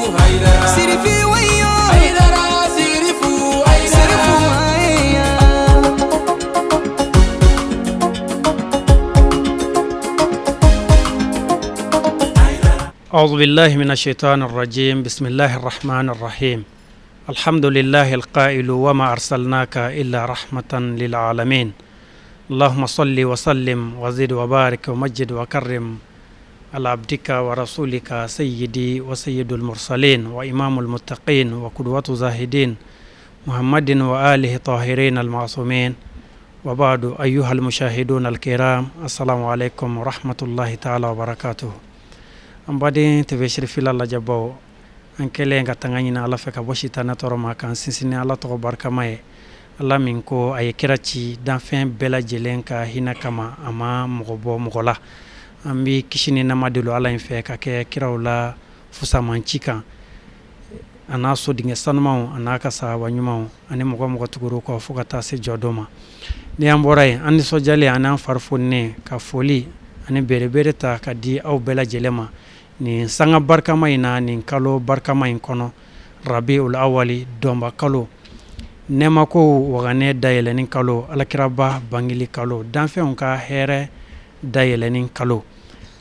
أعوذ بالله من الشيطان الرجيم. بسم الله الرحمن الرحيم. الحمد لله القائل وما أرسلناك إلا رحمة للعالمين. اللهم صل وسلم وزد وبارك ومجد وكرم على عبدك ورسولك سيدي وسيد المرسلين وإمام المتقين وقدوة زاهدين محمد وآله الطاهرين المعصومين. وبعد، أيها المشاهدون الكرام، السلام عليكم ورحمة الله تعالى وبركاته. An baden TV Sirifila lajɛbaw, an kɛlen ka tanga ɲini Ala fɛ ka bɔ sitanɛ tɔɔrɔ ma, k'an sinsin ni Ala tɔgɔ barikama ye, Ala min ko a ye kira ci danfɛn bɛɛ lajɛlen ka hinɛ kama, a ma mɔgɔ bɔ mɔgɔ la. An bɛ kisi ni nɛɛma deli Ala in fɛ ka kɛ kiraw la fusamanci kan, a n'a sodenkɛ sanumanw, a n'a ka sahaba ɲumanw, ani mɔgɔ mɔgɔ tugur'u kɔ fo ka taa se jɔdon ma. Ni an bɔra yen, an nisɔndiyalen ani an fari foninen ka foli ani belebele ta ka di aw bɛɛ lajɛlen ma nin sanga barikama in na, nin kalo barikama in kɔnɔ, Rabiul Awali, dɔnba kalo, nɛɛmako waganɛ dayɛlɛni kalo, alakiraba bangeli kalo, danfɛnw ka hɛrɛ dayɛlɛni kalo.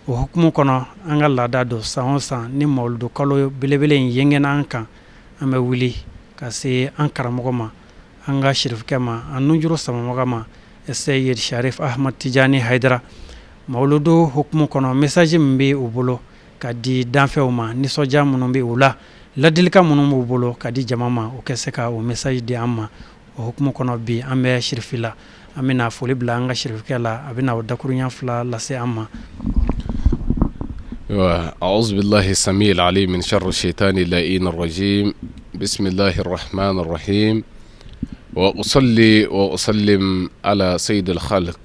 O hukumu kɔnɔ, an ka laada don, san o san ni mawuludu kalo belebele in yengena an kan, an bɛ wuli ka se an karamɔgɔ ma, an ka sirifukɛ ma, an nunjuru samabaga ma, Seyid Sharif Ahmad Tijani Hayidara. Mawuludu hukumu kɔnɔ, message min bɛ u bolo ka di danfɛnw ma, nisɔndiya minnu bɛ u la, ladilikan minnu b'u bolo ka di jama ma, u ka se ka o message di an ma. O hukumu kɔnɔ, bi an bɛ Sirifila, an bɛna foli bila an ka sirifukɛ la, a bɛna o dakurunya fila lase an ma. أعوذ بالله السميع العليم من شر الشيطان اللئيم الرجيم. بسم الله الرحمن الرحيم، وأصلي وأسلم على سيد الخلق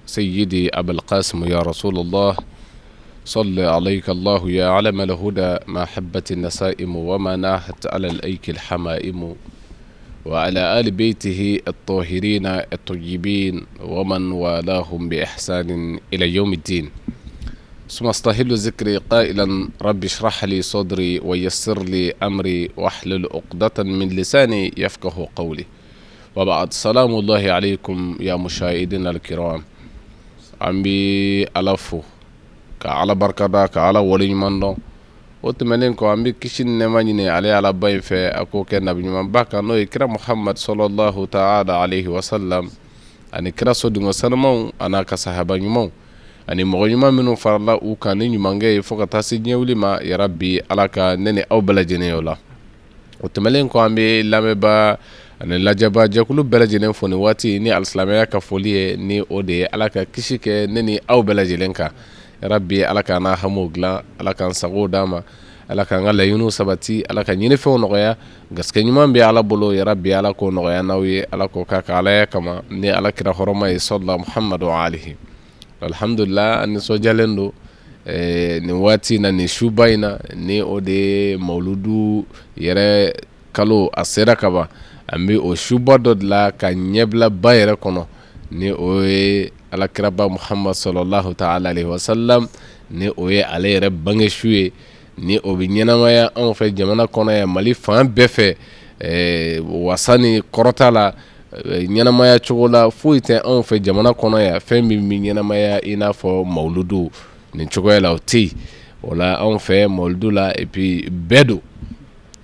سيدي أبا القاسم. يا رسول الله، صلى عليك الله يا علم الهدى، ما حبت النسائم وما ناحت على الأيك الحمائم، وعلى آل بيته الطاهرين الطيبين ومن والاهم بإحسان إلى يوم الدين. ثم استهل ذكري قائلا: رب اشرح لي صدري ويسر لي أمري واحلل عقدة من لساني يفقه قولي. وبعد، سلام الله عليكم يا مشاهدينا الكرام. An bɛ Ala fo ka Ala barikada, ka Ala waleɲuman dɔn. O tɛmɛnen kɔ, an bɛ kisi ni nɛɛma ɲini ale Alaba in fɛ, a k'o kɛ nabi ɲumanba kan, n'o ye kira Muhamad صلى الله تعالى عليه وسلم, ani kira sodenkɛ sanumanw, a n'a ka sahaba ɲumanw, ani mɔgɔ ɲuman minnu farala u kan ni ɲumankɛ ye fo ka taa se diɲɛ wuli ma. Yarabi, Ala ka ne ni aw bɛɛ lajɛlen o la. O tɛmɛnen kɔ, an bɛ lamɛnbaa ani lajɛbaa jɛkulu bɛɛ lajɛlen fo ni waati ni alisilamɛya ka foli ye, ni o de ye Ala ka kisi kɛ ne ni aw bɛɛ lajɛlen kan. Yarabi, Ala k'an n'a hamiw dilan, Ala k'an sago d'an ma, Ala k'an ka laɲiniw sabati, Ala ka ɲinifɛnw nɔgɔya. Garisɛgɛ ɲuman bɛ Ala bolo, yarabi, Ala k'o nɔgɔya n'aw ye, Ala k'o k'a ka Alaya kama ni Ala kira hɔrɔma ye, صلى محمد عليه. Alhamdulila, an nisɔndiyalen don nin waati in na, nin suba in na, ni o de ye mawuludu yɛrɛ kalo, a sera ka ban. An bɛ o suba dɔ de la ka ɲɛbilaba yɛrɛ kɔnɔ, ni o ye alakiraba Muhamad صلى الله تعالى عليه وسلم, ni o ye ale yɛrɛ bange su ye, ni o bɛ ɲɛnamaya anw fɛ jamana kɔnɔ yan, Mali fan bɛɛ fɛ, wasa ni kɔrɔta la, ɲɛnamaya cogo la foyi tɛ anw fɛ jamana kɔnɔ yan, fɛn min bɛ ɲɛnamaya i n'a fɔ mawuludu nin cogoya la, o tɛ yen. O la, anw fɛ mawuludu la, et puis bɛɛ don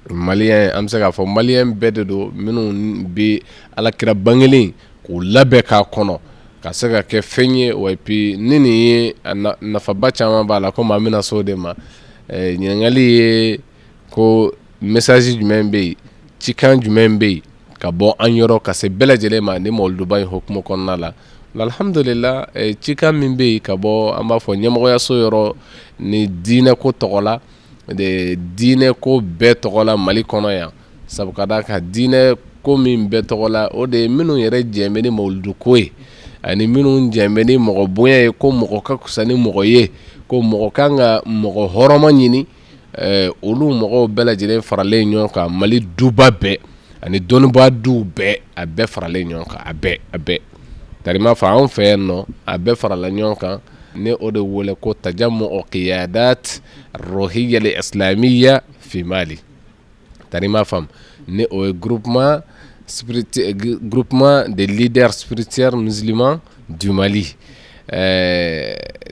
malien, an bɛ se k'a fɔ malien bɛɛ de don, minnu bɛ alakira bangelen k'u labɛn k'a kɔnɔ ka se ka kɛ fɛn ye wa. Et puis ni nin ye, nafaba caman b'a la, komi an bɛna se o de ma. Ɲininkali ye ko message jumɛn bɛ yen, cikan jumɛn bɛ yen ka bɔ an yɔrɔ ka se bɛɛ lajɛlen ma ni mawuluduba in hukumu kɔnɔna la? Alhamdulila, cikan min bɛ yen ka bɔ, an b'a fɔ ɲɛmɔgɔyaso yɔrɔ ni diinɛko tɔgɔ la, diinɛ ko bɛɛ tɔgɔ la Mali kɔnɔ yan, sabu ka d'a kan diinɛ ko min bɛɛ tɔgɔ la, o de ye minnu yɛrɛ jɛn bɛ ni mawuludu ko ye, ani minnu jɛn bɛ ni mɔgɔ bonya ye, ko mɔgɔ ka fisa ni mɔgɔ ye, ko mɔgɔ kan ka mɔgɔ hɔrɔnma ɲini, olu mɔgɔw bɛɛ lajɛlen faralen ɲɔgɔn kan, Mali duba bɛɛ ani dɔnnibaa duw bɛɛ, a bɛɛ faralen ɲɔgɔn kan, a bɛɛ, a bɛɛ tarima fɔ anw fɛ yan nɔ, a bɛɛ farala ɲɔgɔn kan, ni o de wele ko تجمع قيادات الروحية الإسلامية fi Mali. Tari m'a faamu, ni o ye groupement des leaders spirituels musulmans du Mali.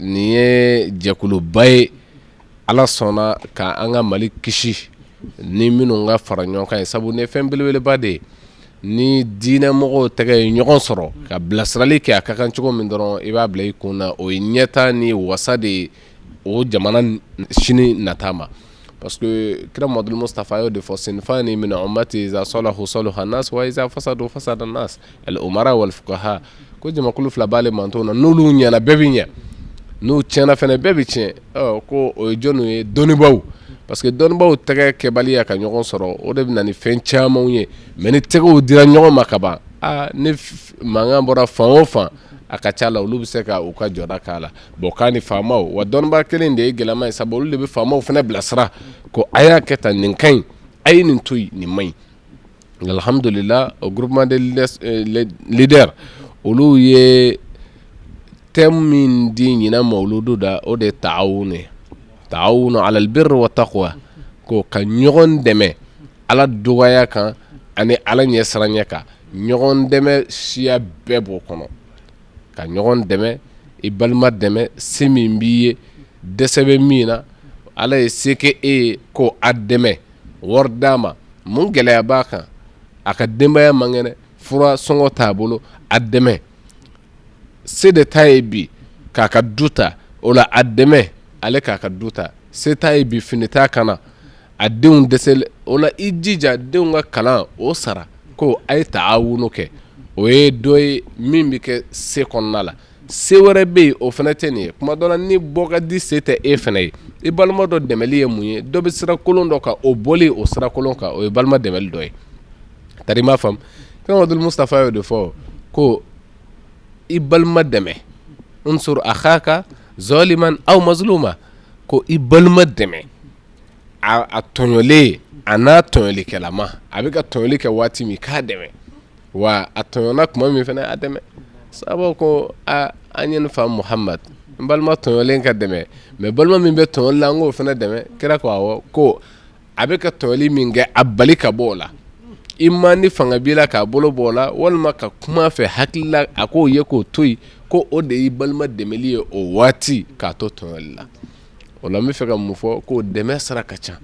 Nin ye jɛkuluba ye, Ala sɔnna ka an ka Mali kisi ni minnu ka fara ɲɔgɔn kan ye, sabu nin ye fɛn belebeleba de ye. Ni diinɛmɔgɔw tɛgɛ ye ɲɔgɔn sɔrɔ ka bilasirali kɛ a ka kan cogo min dɔrɔn, i b'a bila i kun na, o ye ɲɛta ni wasa de ye o jamana sini nata ma. Parce que kira Muhamadu Mustafa y'o de fɔ: sinfani min ummati iza salahu salaha nas wa iza fasadu fasada nas, al umara wal fuqaha. Ko jamakulu fila b'ale mantonw na, n'olu ɲɛna bɛɛ bɛ ɲɛ, n'u tiɲɛna fɛnɛ bɛɛ bɛ tiɲɛ. Ko o ye jɔnw ye? Dɔnnibaaw. Parce que dɔnnibaaw tɛgɛ kɛbaliya ka ɲɔgɔn sɔrɔ, o de bɛ na ni fɛn camanw ye. Mais ni tɛgɛw dira ɲɔgɔn ma ka ban, aa, ni mankan bɔra fan o fan, a ka ca la olu bɛ se ka u ka jɔda k'a la. Bon, k'a ni faamaw wa dɔnnibaa kelen de ye gɛlɛma ye, sabu olu de bɛ faamaw fana bilasira ko a y'a kɛ tan, nin ka ɲi, a ye nin to yen, nin man ɲi. Alhamdulillah, o groupement de leaders, olu ye thème min di ɲinan mawuludu da, o de ye taawunu ye, taawunu alal birri wa taqwa, ko ka ɲɔgɔn dɛmɛ Ala dɔgɔya kan ani Ala ɲɛsiranɲɛ kan. Ɲɔgɔn dɛmɛ siya bɛɛ b'o kɔnɔ, ka ɲɔgɔn dɛmɛ, i balima dɛmɛ, se min b'i ye, dɛsɛ bɛ min na, Ala ye se kɛ e ye, ko a dɛmɛ, wari d'a ma, mun gɛlɛya b'a kan, a ka denbaya man kɛnɛ, fura sɔngɔ t'a bolo, a dɛmɛ. Se de t'a ye bi k'a ka du ta, o la a dɛmɛ ale k'a ka du ta. Se t'a ye bi, fini t'a kan na, a denw dɛsɛ, o la i jija denw ka kalan o sara. Ko a ye taawunu kɛ, o ye dɔ ye min bɛ kɛ se kɔnɔna la. Se wɛrɛ bɛ yen, o fana tɛ nin ye. Kuma dɔ la, ni bɔ ka di, se tɛ e fana ye, i balima dɔ dɛmɛli ye mun ye? Dɔ bɛ sira kolon dɔ kan, o bɔli o sira kolon kan, o ye balima dɛmɛli dɔ ye. Tari m'a faamu, Muhamadu Mustafa y'o de fɔ ko i balima dɛmɛ, unsur akhaka zaliman aw mazluma, ko i balima dɛmɛ a tɔɲɔlen a n'a tɔɲɔlikɛlama, a bɛ ka tɔɲɔli kɛ waati min, k'a dɛmɛ, wa a tɔɲɔna tuma min fana, a dɛmɛ. Sababu ko a an ye nin fa Muhamad, n balima tɔɲɔlen ka dɛmɛ, mais balima min bɛ tɔɲɔli la, an k'o fana dɛmɛ. Kira ko awɔ, ko a bɛ ka tɔɲɔli min kɛ, a bali ka bɔ o la. I ma ni fanga b'i la k'a bolo bɔ o la, walima ka kuma fɛ hakili la, a k'o ye k'o to yen, ko o de y'i balima dɛmɛli ye o waati k'a to tɔɲɔli la. O la n bɛ fɛ ka mun fɔ? Ko dɛmɛ sira ka ca.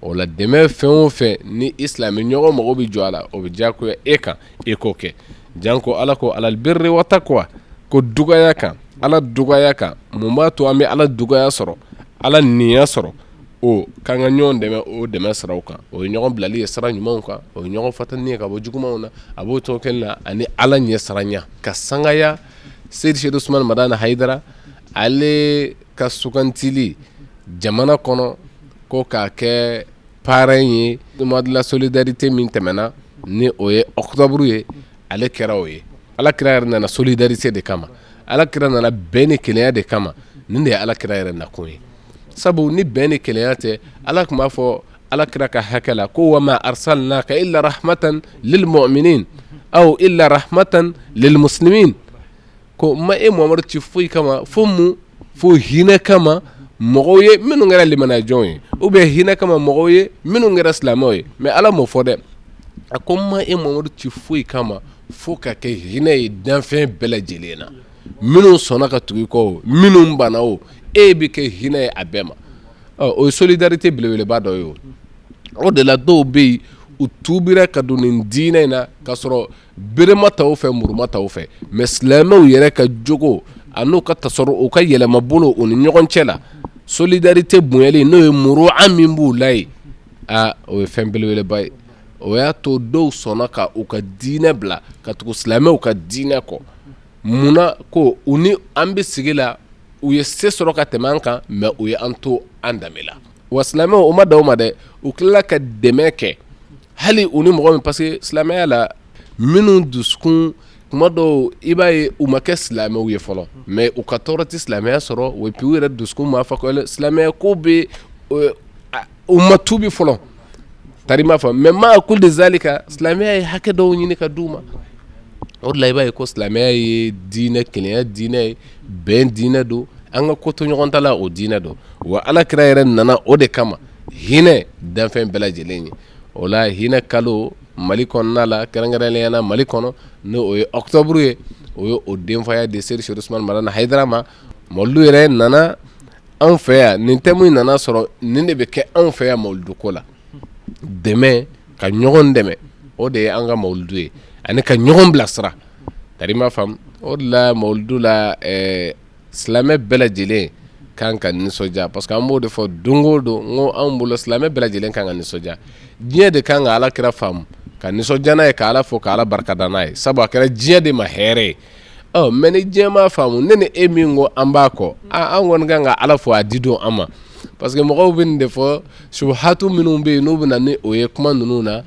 O la dɛmɛ fɛn o fɛn ni i silamɛ ɲɔgɔn mago bɛ jɔ a la, o bɛ diyagoya e kan e k'o kɛ. Janko Ala ko alal birri wa taqwa, ko dugaya kan, Ala dugaya kan. Mun b'a to an bɛ Ala dugaya sɔrɔ, Ala ninya sɔrɔ? O k'an ka ɲɔgɔn dɛmɛ o dɛmɛ siraw kan, o ye ɲɔgɔn bilali ye sira ɲumanw kan, o ye ɲɔgɔn fatani ye ka bɔ jugumanw na, a b'o cogo kelen na, ani Ala ɲɛsiranya ka sangaya. Seyidi Sedu Usumani Madani Hayidara, ale ka sugantili jamana kɔnɔ ko k'a kɛ parrain ye mois de la solidarité min tɛmɛna, ni o ye octobre ye, ale kɛra o ye. Ala kira yɛrɛ nana solidarité de kama, Ala kira nana bɛn ni kelenya de kama. Nin de ye Ala kira yɛrɛ nakun ye, sabu ni bɛn ni kelenya tɛ, Ala tun b'a fɔ Ala kira ka hakɛ la ko wa ma arsalnaka illa rahmatan lil mu'minin aw illa rahmatan lil muslimin, ko ma e Muhamadu ci foyi kama fo mun? Fo hinɛ kama mɔgɔw ye minnu kɛra limaniyajɔnw ye, ou bien hinɛ kama mɔgɔw ye minnu kɛra silamɛw ye. Mais Ala m'o fɔ dɛ, a ko ma e Muhamadu ci foyi kama fo ka kɛ hinɛ ye danfɛn bɛɛ lajɛlen na, minnu sɔnna ka tugu i kɔ o, minnu banna o, e bɛ kɛ hinɛ ye a bɛɛ ma. Ɔ, o ye solidarité belebeleba dɔ ye. O de la dɔw bɛ yen, u tuubira ka don nin diinɛ in na k'a sɔrɔ bere ma ta u fɛ, muru ma ta u fɛ, mais silamɛw yɛrɛ ka jogo a n'u ka tasɔrɔ, u ka yɛlɛmabolo u ni ɲɔgɔn cɛ la, solidarité bonyali, n'o ye muru'a min b'u la yen, aa, o ye fɛn belebeleba ye. O y'a to dɔw sɔnna ka u ka diinɛ bila ka tugu silamɛw ka diinɛ kɔ. Munna? Ko u ni an bɛ sigi la, u ye se sɔrɔ ka tɛmɛ an kan, mais u ye an to an danbe la. Wa silamɛw, o ma dan o ma dɛ, u tilala ka dɛmɛ kɛ hali u ni mɔgɔ min, parce que silamɛya la, minnu dusukun kuma dɔw i b'a ye u ma kɛ silamɛw ye fɔlɔ, mais u ka tɔɔrɔ tɛ silamɛya sɔrɔ, et puis u yɛrɛ dusukun m'a fɔ ko silamɛya ko bɛ, u ma tuubi fɔlɔ, tari m'a fɔ. Mais maa kulli zalika, silamɛya ye hakɛ dɔw ɲini ka d'u ma. O de la i b'a ye ko silamɛya ye diinɛ kelenya diinɛ ye, bɛn diinɛ don, an ka ko to ɲɔgɔn ta la, o diinɛ don. Wa Ala kira yɛrɛ nana o de kama. Hinɛ danfɛn bɛɛ lajɛlen ye. O la hinɛ kalo Mali kɔnɔna la, kɛrɛnkɛrɛnnenya la Mali kɔnɔ, n'o o ye octobre ye, o ye o denfaya di Seyidi Serif Usumani Madani Hayidara ma. Mawuludu yɛrɛ nana anw fɛ yan, nin thème in nana sɔrɔ nin de bɛ kɛ anw fɛ yan mawuludu ko la. Dɛmɛ, ka ɲɔgɔn dɛmɛ, o de ye an ka mawuludu ye, ani ka ɲɔgɔn bilasira. Tari m'a faamu, o de la mawuludu la silamɛ bɛɛ lajɛlen kan ka nisɔndiya, parce que an b'o de fɔ don o don, n ko anw bolo silamɛ bɛɛ lajɛlen kan ka nisɔndiya. Diɲɛ de kan ka ala kira faamu ka nisɔndiya n'a ye, ka ala fo, ka ala barikada n'a ye, sabu a kɛra diɲɛ de ma hɛrɛ ye. Ɔ mais ni diɲɛ m'a faamu, ne ni e min ko an b'a kɔ, an kɔni kan ka ala fo a di don an ma, parce que mɔgɔw bɛ nin de fɔ, subuhatu minnu bɛ yen n'u bɛ na ni o ye kuma ninnu na,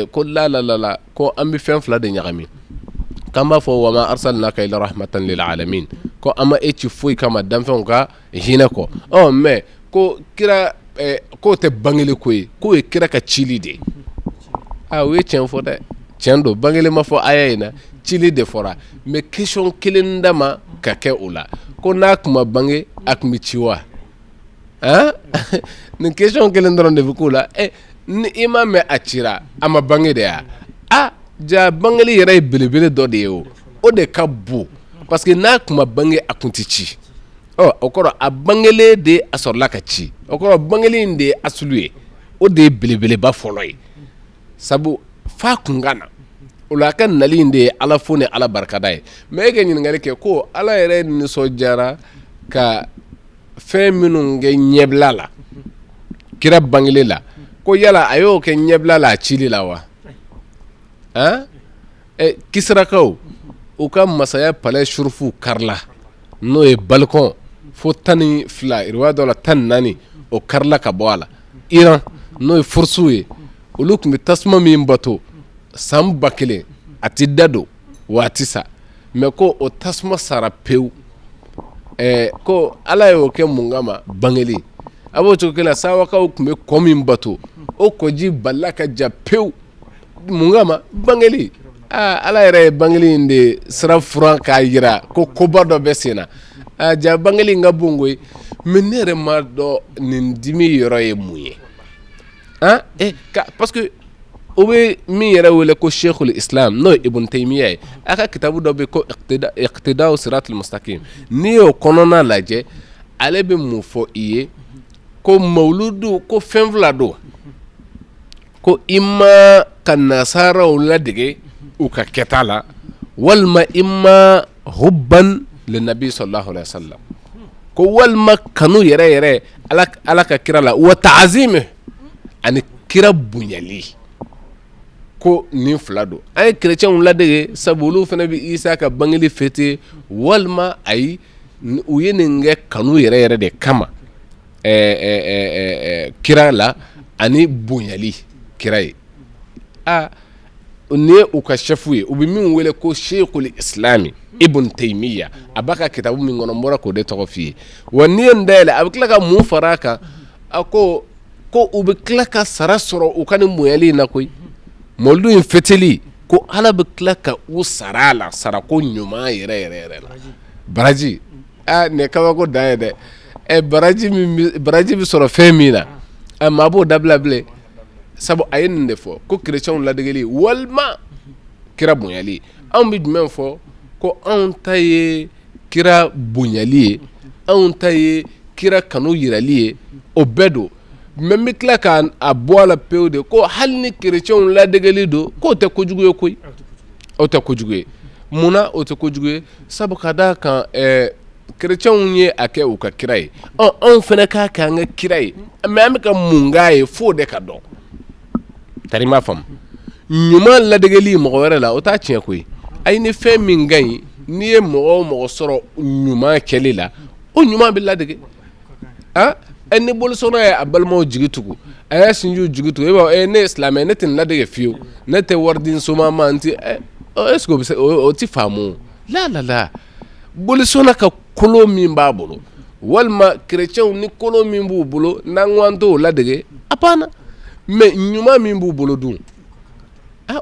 ko la la la la, ko an bɛ fɛn fila de ɲagami, k'an b'a fɔ wama arsalnaka illa rahmatan lil alamin, ko an ma e ci foyi kama danfɛnw ka hinɛ kɔ. Ɔ mais ko kira k'o tɛ bangeli ko ye, k'o ye kira ka cili de ye. Aa, u ye tiɲɛ fɔ dɛ, tiɲɛ don, bangeli ma fɔ aya in na, cili de fɔra. Mais question kelen dama ka kɛ o la, ko n'a tun ma bange a tun bɛ ci wa? Nin question kelen dɔrɔn de bɛ k'o la. Ni i ma mɛn a cira, a ma bange de ya? A ja bangeli yɛrɛ ye belebele dɔ de ye, o de ka bon, parce que n'a tun ma bange a tun tɛ ci. Ɔ o kɔrɔ a bangelen de a sɔrɔla ka ci, o kɔrɔ bangeli in de ye asulu ye, o de ye belebeleba fɔlɔ ye, sabu f'a kun ka na. O la a ka nali in de ye ala fo ni ala barikada ye. Mais e ka ɲininkali kɛ ko ala yɛrɛ nisɔndiyara ka fɛn minnu kɛ ɲɛbila la kira bangeli la, ko yala a y'o kɛ ɲɛbila la a cili la wa? Kisirakaw u ka masaya palais surufu karila, n'o ye balcon fo 12, riwaya dɔ la 14, o karila ka bɔ a la. Iran, n'o ye Furusiw ye, olu tun bɛ tasuma min bato san 1000, a tɛ da don wa a tɛ sa, mais ko o tasuma sara pewu. Ko ala y'o kɛ mun kama? Bangeli. A b'o cogo kelen na, Sawakaw tun bɛ kɔ min bato, o kɔji balila ka ja pewu. Mun kama? Bangeli. Aa, ala yɛrɛ ye bangeli in de sira furan k'a jira ko koba dɔ bɛ sen na. Aa, ja bangeli in ka bon koyi. Mais ne yɛrɛ m'a dɔn nin dimi yɔrɔ ye mun ye. Parce que o bɛ min yɛrɛ wele ko Sheikhul Islam, n'o ye Ibn Taymiya ye, a ka kitabu dɔ bɛ ko Iqtida'u Siratul Mustaqim, n'i y'o kɔnɔna lajɛ, ale bɛ mun fɔ i ye? Ko mawuludu ko fɛn fila don, ko i ma ka nasaraw ladege u ka kɛta la, walima i ma hubban linabi sallallahu alaihi wasallam, ko walima kanu yɛrɛ yɛrɛ ala ka kira la, wa ta'zimi, ani kira bonyali, ko nin fila don. An ye kerecɛnw ladege sabu olu fana bɛ Isa ka bangeli fêter, walima ayi, u ye nin kɛ kanu yɛrɛ yɛrɛ de kama kira la ani bonyali kira ye. Aa, nin ye u ka chef ye, u bɛ min wele ko Sheikhul Islami Ibn Taymiya, a b'a ka kitabu min kɔnɔ, n bɔra k'o de tɔgɔ f'i ye. Wa n'i ye nin dayɛlɛ, a bɛ tila ka mun fara a kan? A ko ko u bɛ tila ka sara sɔrɔ u ka nin bonyali in na koyi. Mawuludu in fêteli, ko ala bɛ tila ka u sara a la, sarako ɲuman yɛrɛ yɛrɛ yɛrɛ la, baraji. Aa, nin ye kabako dan ye dɛ. Ɛ, baraji min baraji bɛ sɔrɔ fɛn min na, a maa b'o dabila bilen? Sabu a ye nin de fɔ ko kerecɛnw ladegeli walima kira bonyali. Anw bɛ jumɛn fɔ? Ko anw ta ye kira bonyali ye, anw ta ye kira kanu yirali ye, o bɛɛ don. Mais n bɛ tila k'a bɔ a la pewu de, ko hali ni kerecɛnw ladegeli don, k'o tɛ kojugu ye koyi, o tɛ kojugu ye. Munna o tɛ kojugu ye? Sabu ka d'a kan kerecɛnw ye a kɛ u ka kira ye, ɔ anw fana k'a kɛ an ka kira ye, mais an bɛ ka mun k'a ye f'o de ka dɔn. Tari m'a faamu, ɲuman ladegeli mɔgɔ wɛrɛ la, o t'a tiɲɛ koyi. Ayi, ni fɛn min ka ɲi, n'i ye mɔgɔ o mɔgɔ sɔrɔ ɲuman kɛli la, o ɲuman bɛ ladege. Ni bolisɔnna ye a balimaw jigi tugu, a y'a sinjiw jigi tugu, e b'a fɔ ne ye silamɛ, ne tɛ nin ladege fiyewu, ne tɛ wari di n soma ma, n tɛ. Est-ce que o bɛ se o tɛ faamu? La la la, bolisɔnna ka kolo min b'a bolo, walima kerecɛnw ni kolo min b'u bolo, n'an ko an t'o ladege, a banna. Mais ɲuman min b'u bolo dun,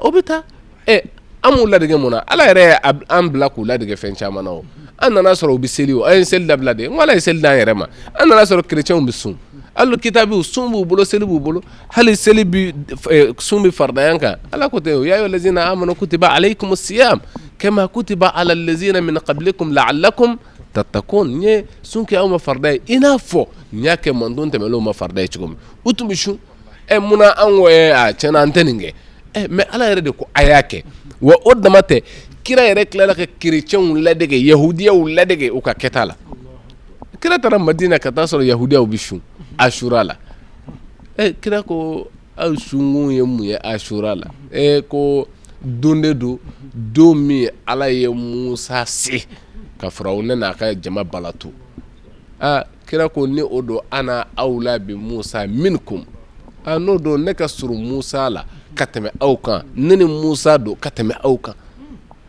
o bɛ taa. An b'u ladege mun na? Ala yɛrɛ ye an bila k'u ladege fɛn caman na. O an nana sɔrɔ u bɛ seli, o an ye seli dabila de. N ko ala ye seli d'an yɛrɛ ma. An nana sɔrɔ kerecɛnw bɛ sun. Ahlul kitabiw sun b'u bolo, seli b'u bolo, hali seli bi sun bɛ farida an kan. Ala ko ten, ya ayyuha allazina amanu kutiba alaykumus siyam kama kutiba ala allazina min qablikum la'allakum tattaqun. N ye sun kɛ aw ma farida ye i n'a fɔ n y'a kɛ mantɔn tɛmɛnlenw ma farida ye cogo min. U tun bɛ sun. Ɛ munna an ko a tiɲɛna an tɛ nin kɛ? Ɛ mais Ala yɛrɛ de ko a y'a kɛ. Wa o dama tɛ, kira yɛrɛ tilala ka kerecɛnw ladege, yahudiyaw ladege u ka kɛta la. Kira taara Madina ka taa sɔrɔ yahudiyaw bɛ sun asura la. Ɛ kira ko aw sunkun ye mun ye asura la? E ko don de don, don min Ala ye Musa se ka Firawuna n'a ka jama balatu. Aa kira ko ni o don ana awla bi Musa minkum. Aa n'o don ne ka surun Musa la ka tɛmɛ aw kan, ne ni Musa don ka tɛmɛ aw kan.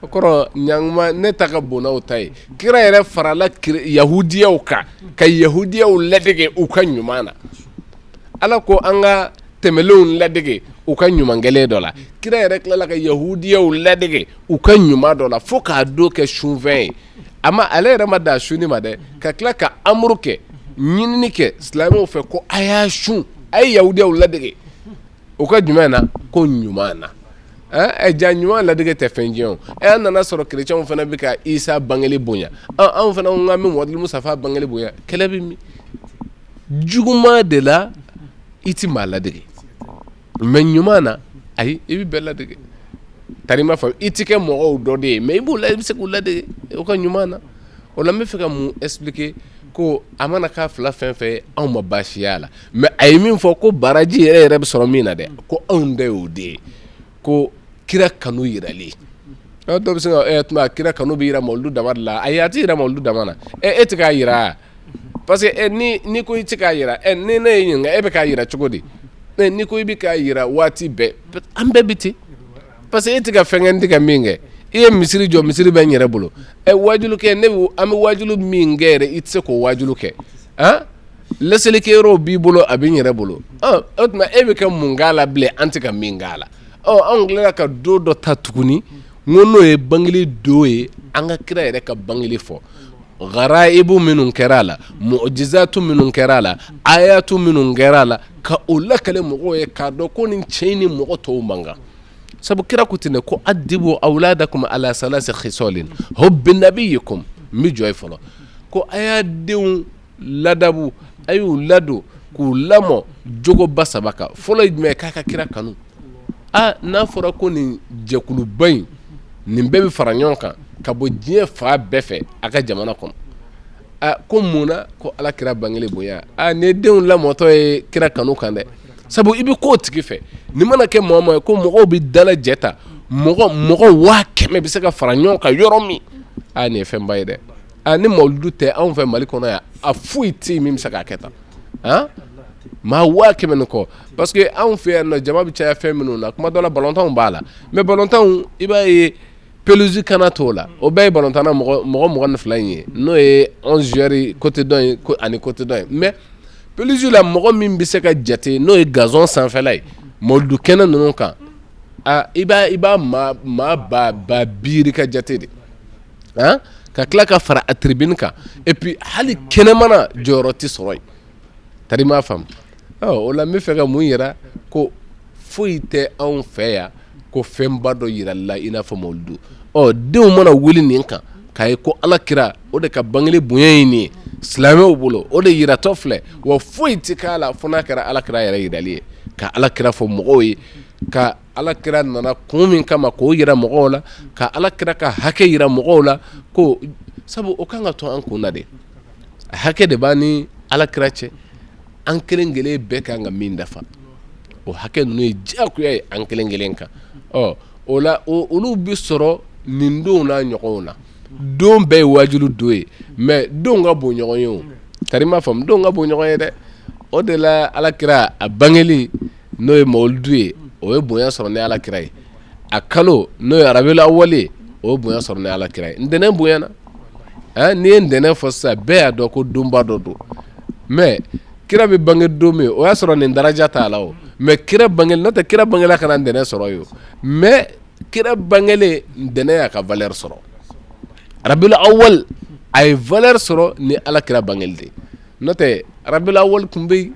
O kɔrɔ ɲanguma ne ta ka bon n'aw ta ye. Kira yɛrɛ farala yahudiyaw kan ka yahudiyaw ladege u ka ɲuman na. Ala ko an ka tɛmɛlenw ladege u ka ɲuman kɛlen dɔ la. Kira yɛrɛ tilala ka yahudiyaw ladege u ka ɲuman dɔ la fo k'a don kɛ sunfɛn ye. A ma ale yɛrɛ ma dan sunni ma dɛ, ka tila ka amuru kɛ, ɲinini kɛ silamɛw fɛ ko a y'a sun, a ye yahudiyaw ladege u ka jumɛn na? Ko ɲuman na. Ɛ ja ɲuman ladege tɛ fɛn tiɲɛ o. Ɛ an nana sɔrɔ kerecɛnw fana bɛ ka Isa bangeli bonya, anw fana ko k'an bɛ Muhamadu Mustafa bangeli bonya, kɛlɛ bɛ min? Juguman de la i tɛ maa ladege, mais ɲuman na ayi, i bɛ bɛɛ ladege. Tari m'a faamu, i tɛ kɛ mɔgɔw dɔ de ye, mais i b'u la, i bɛ se k'u ladege u ka ɲuman na. O la n bɛ fɛ ka mun expliquer? Ko a mana k'a fila fɛn fɛn ye, anw ma baasi y'a la. Mais a ye min fɔ ko baraji yɛrɛ yɛrɛ bɛ sɔrɔ min na dɛ, ko anw da y'o de ye, ko kira kanu yirali. Dɔw bɛ se ka tuma kira kanu bɛ yira mawuludu dama de la. Ayi, a tɛ yira mawuludu dama na. E tɛ k'a yira parce que n'i ko i tɛ k'a yira, ni ne y'i ɲininka e bɛ k'a yira cogo di? N'i ko i bɛ k'a yira waati bɛɛ, an bɛɛ bɛ ten, parce que e tɛ ka fɛn kɛ n tɛ ka min kɛ. I ye misiri jɔ, misiri bɛ n yɛrɛ bolo. Ɛ wajulu kɛ, ne bɛ an bɛ wajulu min kɛ yɛrɛ, i tɛ se k'o wajulu kɛ. Han, laselikɛyɔrɔw b'i bolo, a bɛ n yɛrɛ bolo. O tuma e bɛ ka mun k'a la bilen an tɛ ka min k'a la? Ɔ anw tilala ka don dɔ ta tuguni, n ko n'o ye bangeli don ye, an ka kira yɛrɛ ka bangeli fɔ, garaibu minnu kɛra a la, mujizatu minnu kɛra a la, ayatu minnu kɛra a la, ka o lakale mɔgɔw ye k'a dɔn ko nin cɛ in ni mɔgɔ tɔw man kan. Sabu kira ko ten ko adibu awladakum ala salasi khisalin hubbi nabiyikum. N bɛ jɔ yen fɔlɔ. Ko a y'a denw ladabu, a y'u ladon k'u lamɔ jogoba saba kan. Fɔlɔ ye jumɛn ye? K'a ka kira kanu. Aa n'a fɔra ko nin jɛkuluba in, nin bɛɛ bɛ fara ɲɔgɔn kan ka bɔ diɲɛ fan bɛɛ fɛ a ka jamana kɔnɔ, aa ko mun na? Ko ala kira bangeli bonya. Aa nin ye denw lamɔtɔ ye kira kanu kan dɛ. Sabu i bɛ k'o tigi fɛ, nin mana kɛ mɔgɔ ma ye ko mɔgɔw bɛ dalajɛ ta, mɔgɔ 100,000 bɛ se ka fara ɲɔgɔn kan yɔrɔ min, aa nin ye fɛnba ye dɛ. Aa ni mawuludu tɛ anw fɛ Mali kɔnɔ yan, a foyi tɛ yen min bɛ se k'a kɛ tan. Han, maa 100,000 ni kɔ, parce que anw fɛ yan nɔ jama bɛ caya fɛn minnu na, kuma dɔ la balontanw b'a la, mais balontanw i b'a ye pelouse kana t'o la, o bɛɛ ye balontanna mɔgɔ 22 in ye, n'o ye 11 joueurs côté dɔ in ani côté dɔ in. Mais pelouse la mɔgɔ min bɛ se ka jate n'o ye gazon sanfɛla ye mawuludu kɛnɛ ninnu kan, aa i b'a maa ba biiri ka jate de, han, ka tila ka fara a tribune kan, et puis hali kɛnɛmana jɔyɔrɔ tɛ sɔrɔ yen. Tari m'a faamu. O la n bɛ fɛ ka mun yira? Ko foyi tɛ anw fɛ yan ko fɛnba dɔ yirali la i n'a fɔ mawuludu. Ɔ denw mana wuli nin kan k'a ye ko ala kira o de ka bangeli bonya ye nin ye silamɛw bolo, o de yiratɔ filɛ, wa foyi tɛ k'a la fo n'a kɛra ala kira yɛrɛ yirali ye, ka ala kira fɔ mɔgɔw ye, ka ala kira nana kun min kama k'o yira mɔgɔw la, ka ala kira ka hakɛ yira mɔgɔw la, ko sabu o kan ka to an kun na de. Hakɛ de b'an ni ala kira cɛ, an kelen kelen bɛɛ kan ka min dafa, o hakɛ ninnu ye diyagoya ye an kelen kelen kan. Ɔ o la olu bɛ sɔrɔ nin donw n'a ɲɔgɔnw na. Don bɛɛ ye wajulu don ye, mais donw ka bon ɲɔgɔn ye. O tari m'a faamu, donw ka bon ɲɔgɔn ye dɛ. O de la ala kira a bangeli n'o ye mawuludu ye, o ye bonya sɔrɔ ni ala kira ye. A kalo n'o ye rabiul awali ye, o ye bonya sɔrɔ ni ala kira ye. Ntɛnɛn bonyana, n'i ye ntɛnɛn fɔ sisan, bɛɛ y'a dɔn ko donba dɔ don. Mais kira bɛ bange don min, o y'a sɔrɔ nin daraja t'a la o. Mais kira bange, n'o tɛ kira bangela ka na ntɛnɛn sɔrɔ ye o. Mais kira bangelen, ntɛnɛn y'a ka valeur sɔrɔ. Rabiul awali a ye valeur sɔrɔ ni ala kira bangeli de. N'o tɛ rabiul awali tun bɛ yen.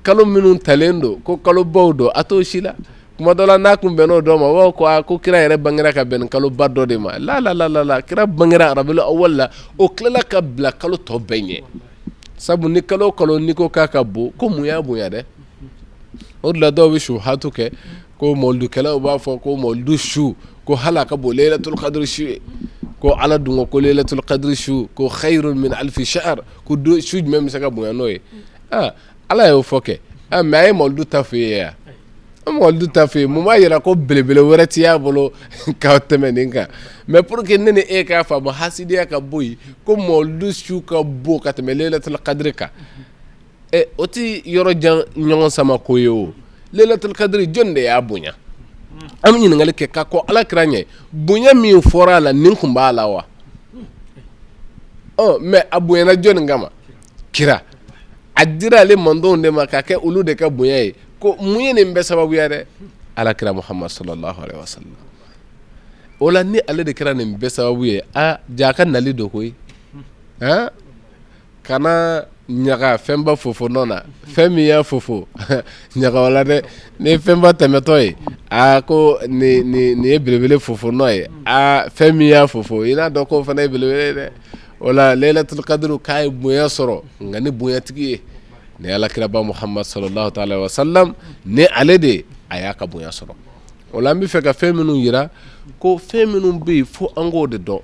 Kalo minnu talen don ko kalobaw don, a t'o si la. Kuma dɔ la n'a kun bɛnn'o dɔ ma, u b'a fɔ ko aa ko kira yɛrɛ bangera ka bɛn nin kaloba dɔ de ma. La la la la la, kira bangera arabili awali la, o tilala ka bila kalo tɔ bɛɛ ɲɛ. Sabu ni kalo o kalo n'i ko k'a ka bon, ko mun y'a bonya dɛ? O de la dɔw bɛ su hatu kɛ ko mɔlidukɛlaw b'a fɔ ko mɔlidu su ko hali a ka bon lelatul kadiri su ye, ko Ala dun ko ko lelatul kadiri su ko khayrun min alfi shahr, ko su jumɛn bɛ se ka bonya n'o ye? Aa, Ala y'o fɔ kɛ, mais a ye mɔlidu ta f'i ye yan, mɔlidu ta f'i ye, mun b'a jira ko belebele wɛrɛ t'i y'a bolo ka tɛmɛ nin kan? Mais pour que ne ni e k'a faamu, hasidiya ka bɔ yen, ko mɔlidu su ka bon ka tɛmɛ lelatul kadiri kan, o tɛ yɔrɔ jan ɲɔgɔn sama ko ye. O lelatul kadiri, jɔn de y'a bonya? An bɛ ɲininkali kɛ ka kɔn Ala kira ɲɛ. Bonya min fɔra a la, nin kun b'a la wa? Ɔ, mais a bonyana jɔnni kama? Kira. A dira ale mantɔnw de ma k'a kɛ olu de ka bonya ye. Ko mun ye nin bɛɛ sababuya dɛ? Ala kira Muhammad sallallahu alaihi wasallam. O la, ni ale de kɛra nin bɛɛ sababu ye, a ja a ka nali don koyi. Han, kana ɲaga fɛnba fofo nɔ na, fɛn min y'a fofo ɲaga o la dɛ. Ni ye fɛnba tɛmɛtɔ ye, aa, ko nin ye belebele fofo nɔ ye, aa, fɛn min y'a fofo, i n'a dɔn k'o fana ye belebele ye dɛ. O la, Laylatul Qadr k'a ye bonya sɔrɔ, nka ni bonyatigi ye ni alakiraba Muhammad sallallahu ta'ala wa sallam, ni ale de a y'a ka bonya sɔrɔ. O la, an bɛ fɛ ka fɛn minnu yira, ko fɛn minnu bɛ yen, fo an k'o de dɔn.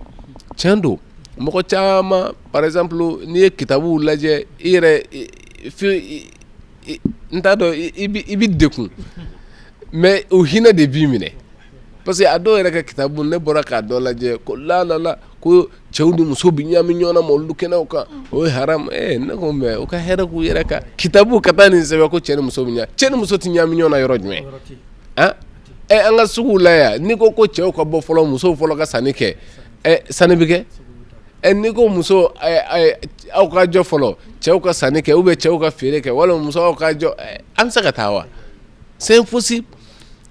Tiɲɛ don, mɔgɔ caman, par exemple, n'i ye kitabuw lajɛ, i yɛrɛ, n t'a dɔn, i bɛ degun, mais o hinɛ de b'i minɛ, parce que a dɔw yɛrɛ ka kitabu, ne bɔra k'a dɔ lajɛ, ko la la la, ko cɛw ni muso bɛ ɲami ɲɔgɔn na mawuludu kɛnɛw kan, o ye haram. Ne ko, mais o ka hɛrɛ k'u yɛrɛ kan kitabu ka taa nin sɛbɛn ko cɛ ni muso bɛ ɲa. Cɛ ni muso tɛ ɲami ɲɔgɔn na yɔrɔ jumɛn? Han, an ka suguw la yan, n'i ko ko cɛw ka bɔ fɔlɔ, musow fɔlɔ ka sanni kɛ, sanni bɛ kɛ? N'i ko muso aw ka jɔ fɔlɔ, cɛw ka sanni kɛ, ou bien cɛw ka feere kɛ, walima muso aw ka jɔ, an bɛ se ka taa wa? C'est impossible.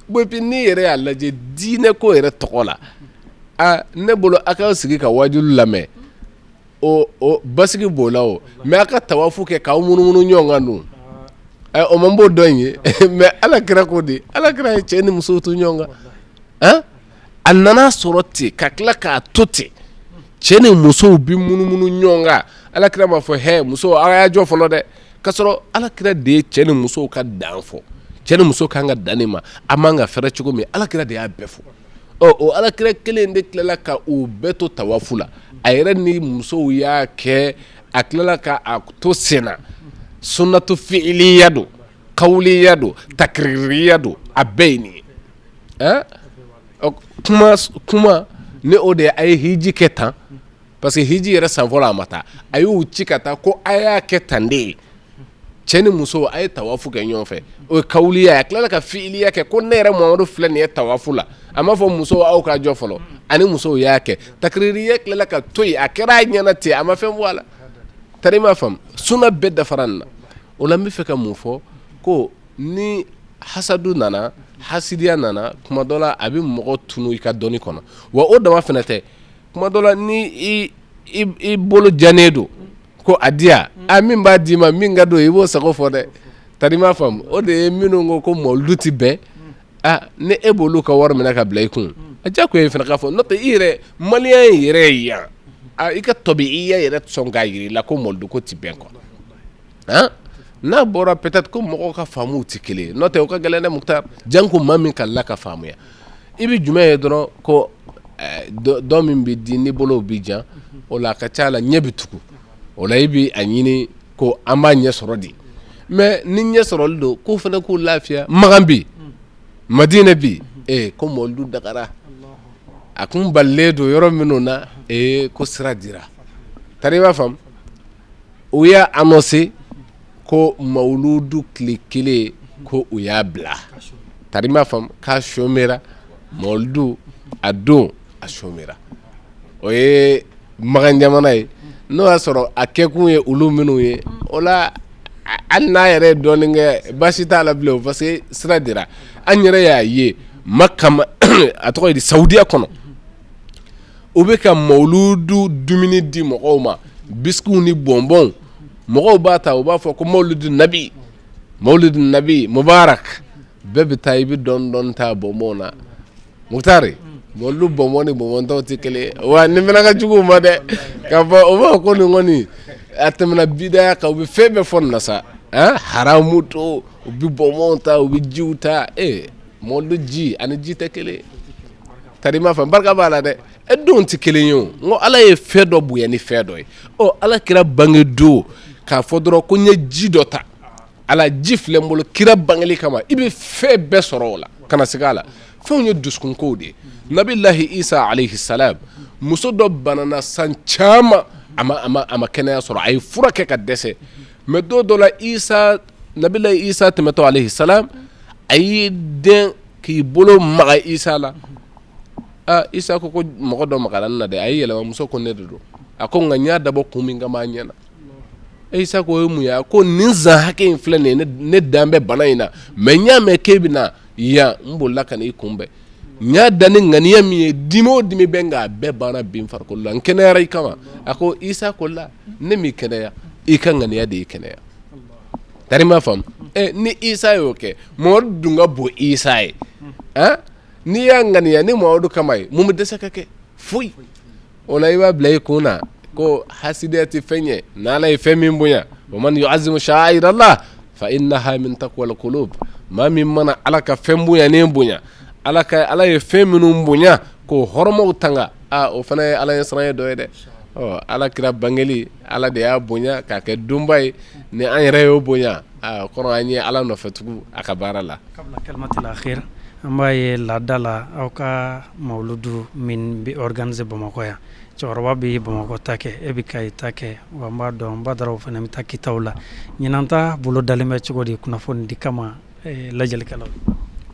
Bon, et puis n'i yɛrɛ y'a lajɛ diinɛ ko yɛrɛ tɔgɔ la, aa, ne bolo a k'aw sigi ka wajulu lamɛn, o basigi b'o la o, mais a ka tawafu kɛ k'aw munumunu ɲɔgɔn kan dun, o man b'o dɔn in ye. Mais Ala kira ko di? Ala kira ye cɛ ni musow to ɲɔgɔn kan. Han, a nana sɔrɔ ten ka tila k'a to ten, cɛ ni musow bi munumunu ɲɔgɔn kan. Ala kira m'a fɔ hɛ, muso aw y'a jɔ fɔlɔ dɛ, k'a sɔrɔ Ala kira de ye cɛ ni musow ka dan fɔ. Cɛ ni muso kan ka dan nin ma, a man ka fɛrɛ cogo min, Ala kira de y'a bɛɛ fɔ. Ɔ, o Ala kira kelen de tilala ka o bɛɛ to tawafu la, a yɛrɛ ni musow y'a kɛ, a tilala ka a to senna. Sunnatu fi'iliya don, kawuliya don, takiririya don, a bɛɛ ye nin ye. Kuma kuma ni o de ye, a ye hiji kɛ tan, parce que hiji yɛrɛ san fɔlɔ a ma taa, a y'u ci ka taa ko a y'a kɛ tan de ye, cɛ ni muso a ye tawafu kɛ ɲɔgɔn fɛ. O ye kawuliya ye. A tilala ka fi'iliya kɛ ko ne yɛrɛ Muhamadu filɛ nin ye tawafu la. A m'a fɔ musow aw ka jɔ fɔlɔ, ani musow y'a kɛ. Takiririya tilala ka to yen, a kɛra a ɲɛna ten, a ma fɛn fɔ a la. Tari m'a faamu, sunna bɛɛ dafara nin na. O la, n bɛ fɛ ka mun fɔ? Ko ni hasadu nana, hasidiya nana, kuma dɔ la a bɛ mɔgɔ tunu i ka dɔnni kɔnɔ. Wa o dama fana tɛ, kuma dɔ la ni i bolo jannen don ko a diya, a min b'a d'i ma, min ka don, i b'o sago fɔ dɛ. Tari m'a faamu, o de ye minnu ko ko mawuludu ti bɛn. A ni e b'olu ka wari minɛ ka bila i kun, a diyagoya fana k'a fɔ, n'o tɛ i yɛrɛ malien yɛrɛ ye yan, i ka tabiiya yɛrɛ sɔn k'a jira i la ko mawuludu ko ti bɛn quoi. Han, n'a bɔra peut-être ko mɔgɔw ka faamuw tɛ kelen ye, n'o tɛ o ka gɛlɛn dɛ Mukutari. Janko maa min kalila ka faamuya, i bɛ jumɛn ye dɔrɔn ko dɔ min bɛ di ni bolo bɛ jan, o la a ka ca la ɲɛ bɛ tugu o la, i bɛ a ɲini ko an b'a ɲɛ sɔrɔ di. Mais ni ɲɛ sɔrɔli don, k'o fana k'u lafiya. Makan bi, Madinɛ bi, ko mawuludu dagara, a kun balilen don yɔrɔ minnu na, ko sira dira. Tari i b'a faamu, u y'a annoncé ko mawuludu tile kelen ko u y'a bila. Tari m'a faamu, k'a somera mawuludu a don, a somera. O ye Makan jamana ye, n'o y'a sɔrɔ a kɛkun ye olu minnu ye, o la hali n'a yɛrɛ ye dɔɔnin kɛ, baasi t'a la bilen, parce que sira dira. An yɛrɛ y'a ye Maka, a tɔgɔ ye di, Saudiya kɔnɔ, u bɛ ka mawuludu dumuni di mɔgɔw ma, biscuits ni bonbon. Mɔgɔw b'a ta, u b'a fɔ ko mawuludu nabi. Mawulid Nabi Mubarak bɛɛ bɛ taa i bɛ dɔɔni dɔɔni ta bonbon na Mukutari mawuludu bonbon ni bonbon tɔw tɛ kelen ye wa nin fana ka jugu u ma dɛ k'a fɔ o b'a fɔ ko nin kɔni a tɛmɛna bidaya kan u bɛ fɛn bɛɛ fɔ nin na sa haramu to u bɛ bonbon ta u bɛ jiw ta ee mawuludu ji ani ji tɛ kelen ye tari i m'a faamu barika b'a la dɛ e donw tɛ kelen ye o n ko ala ye fɛn dɔ bonya ni fɛn dɔ ye ɔ ala kira bange don k'a fɔ dɔrɔn ko n ye ji dɔ ta ala ji filɛ n bolo kira bangeli kama i bɛ fɛn bɛɛ sɔrɔ o la kana siga a la fɛnw ye dusukunkow de ye nabilahi isa alayhi salam muso dɔ banana san caman a ma a ma a ma kɛnɛya sɔrɔ a ye fura kɛ ka dɛsɛ mais don dɔ la isa nabilahi isa tɛmɛtɔ alayhi salam a y'i dɛn k'i bolo maga isa la aa isa ko ko mɔgɔ dɔ magara n na dɛ a y'i yɛlɛma muso ko ne de don a ko nka n y'a dabɔ kun min kama a ɲɛna isa ko o ye mun ye a ko nin san hakɛ in filɛ nin ye ne dan bɛ bana in na mais n y'a mɛn k'e bɛ na yan n bolila ka n'i kunbɛn n y'a da ni ŋaniya min ye dimi o dimi bɛ n kan a bɛɛ banna bi n farikolo la n kɛnɛyara i kama a ko isa ko la ne m'i kɛnɛya i ka ŋaniya de y'i kɛnɛya tari m'a faamu ni isa y'o kɛ mamadu dun ka bon isa ye n'i y'a ŋaniya ni mamadu kama ye mun bɛ dɛsɛ ka kɛ foyi o la i b'a bila i kun na ko hasidiya tɛ fɛn ye n'ala ye fɛn min bonya wa man yu'azzim sha'airallah fa innaha min taqwal qulub maa min mana ala ka fɛn bonyanen bonya ala ka ala ye fɛn minnu bonya k'o hɔrɔmaw tanga aa o fana ye ala ɲɛsiranɲɛ dɔ ye dɛ ɔ ala kira bangeli ala de y'a bonya k'a kɛ donba ye ni an yɛrɛ y'o bonya aa o kɔrɔ an ye ala nɔfɛ tugu a ka baara la an b'a ye laada la aw ka mawuludu min bɛ organiser Bamakɔ yan cɛkɔrɔba bɛ Bamakɔ ta kɛ e bɛ Kayi ta kɛ wa n b'a dɔn Badaraw fana bɛ taa Kitaw la ɲinan ta bolo dalen bɛ cogo di kunnafoni di kama lajɛlikɛlaw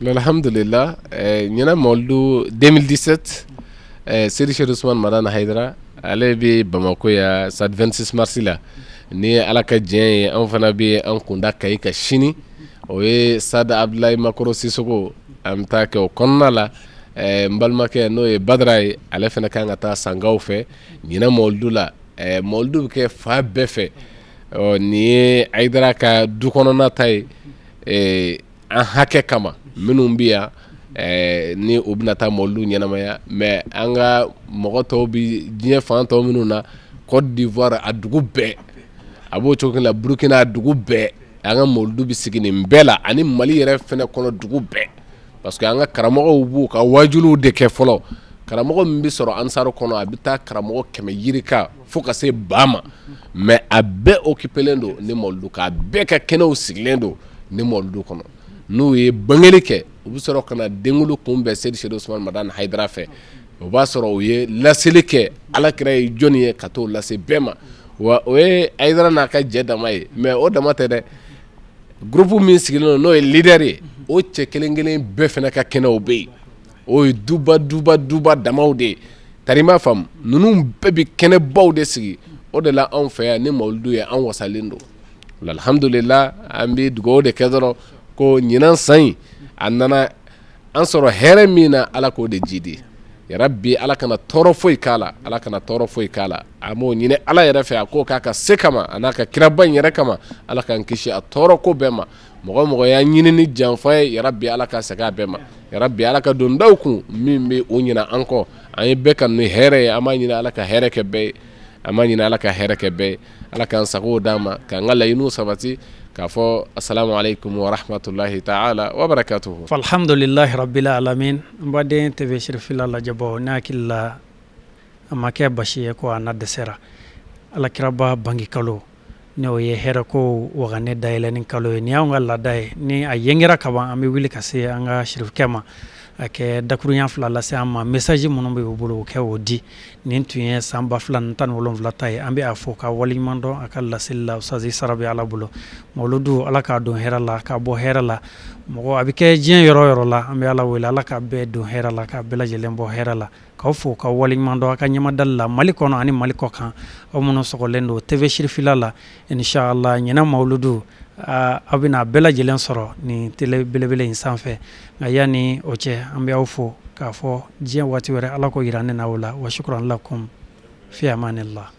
alhamdulillah ɲinan mawuludu 2017 Seydi Cheick Ousmane Madani Hayidara ale bɛ Bamakɔ yan stade 26 mars la ni Ala ka diɲɛ ye an fana bɛ an kunda Kayi kan sini o ye stade Abdoulaye Makoro Sissoko an bɛ taa kɛ o kɔnɔna la n balimakɛ n'o ye Badara ye ale fana kan ka taa Sankaw fɛ ɲinan mawuludu la mawuludu bɛ kɛ fan bɛɛ fɛ nin ye Hayidara ka du kɔnɔna ta ye an hakɛ kama minnu bɛ yan ni u bɛna taa mawuludu ɲɛnamaya mais an ka mɔgɔ tɔw bɛ diɲɛ fan tɔw minnu na Côte d'Ivoire a dugu bɛɛ a b'o cogo la Burukina a dugu bɛɛ an ka mawuludu bɛ sigi nin bɛɛ la ani Mali yɛrɛ fana kɔnɔ dugu bɛɛ parce que an ka karamɔgɔw b'u ka wajuliw de kɛ fɔlɔ karamɔgɔ min bɛ sɔrɔ ansaru kɔnɔ a bɛ taa karamɔgɔ 100 yirika fo ka se ba ma mais a bɛɛ occupélen don ni mawuludu kan a bɛɛ ka kɛnɛw sigilen don ni mawuludu kɔnɔ n'u ye bangeli kɛ u bɛ sɔrɔ ka na denkunli kunbɛn Seydi Cheick Ousmane Madani Hayidara fɛ o b'a sɔrɔ u ye laseli kɛ Ala kira ye jɔnni ye ka t'o lase bɛɛ ma wa o ye Hayidara n'a ka jɛ dama ye mais o dama tɛ dɛ groupe min sigilen don n'o ye leader ye o cɛ kelen kelen bɛɛ fana ka kɛnɛw bɛ yen o ye duba duba duba damaw de ye tari i m'a faamu ninnu bɛɛ bɛ kɛnɛbaw de sigi o de la anw fɛ yan ni mawuludu ye an wasalen don alhamdulila an bɛ dugawu de kɛ dɔrɔn ko ɲinan san in a nana an sɔrɔ hɛrɛ min na ala k'o de jidi yarabi ala kana tɔɔrɔ foyi k'a la ala kana tɔɔrɔ foyi k'a la an b'o ɲini ala yɛrɛ fɛ a k'o k'a ka se kama a n'a ka kiraba in yɛrɛ kama ala k'an kisi a tɔɔrɔ ko bɛɛ ma mɔgɔ mɔgɔ y'a ɲini ni janfa ye yarabi ala ka segin a bɛɛ ma yarabi ala ka don daw kun min bɛ o ɲina an kɔ an ye bɛɛ kanu ni hɛrɛ ye an b'a ɲini ala ka hɛrɛ kɛ bɛɛ ye an b'a ɲini ala ka hɛrɛ kɛ bɛɛ ye ala k'an sago d'an ma k'an ka laɲiniw sabati k'a fɔ asalamu aleykum wa rahmatulahi taala wa barakatuhu. Alhamdulilahi rabbil alamin n baden TV Sirifila lajɛbaaw ne hakili la a ma kɛ basi ye ko a na dɛsɛra alakiraba bange kalo ni o ye hɛrɛ ko wagane dayɛlɛni kalo ye nin y'anw ka laada ye ni a yengera kaban an bɛ wuli ka se an ka sirifukɛ ma a kɛ dakurunya fila lase an ma message minnu bɛ u bolo o kɛ o di nin tun ye san 2017 ta ye an bɛ a fo ka waleɲuman dɔn a ka laseli la Ustazi sara bɛ Ala bolo mawuludu Ala k'a don hɛrɛ la k'a bɔ hɛrɛ la mɔgɔ a bɛ kɛ diɲɛ yɔrɔ o yɔrɔ la an bɛ Ala wele Ala k'a bɛɛ don hɛrɛ la k'a bɛɛ lajɛlen bɔ hɛrɛ la k'aw fo ka waleɲuman dɔn a ka ɲɛmadali la Mali kɔnɔ ani Mali kɔ kan aw minnu sɔgɔlen don TV Sirifila la inchallah ɲinan mawuludu aw bɛna a bɛɛ lajɛlen sɔrɔ nin télé belebele in sanfɛ nka yanni o cɛ an bɛ aw fo k'a fɔ diɲɛ waati wɛrɛ Ala k'o jira ne n'aw la wa shukran lakum fi amanillah.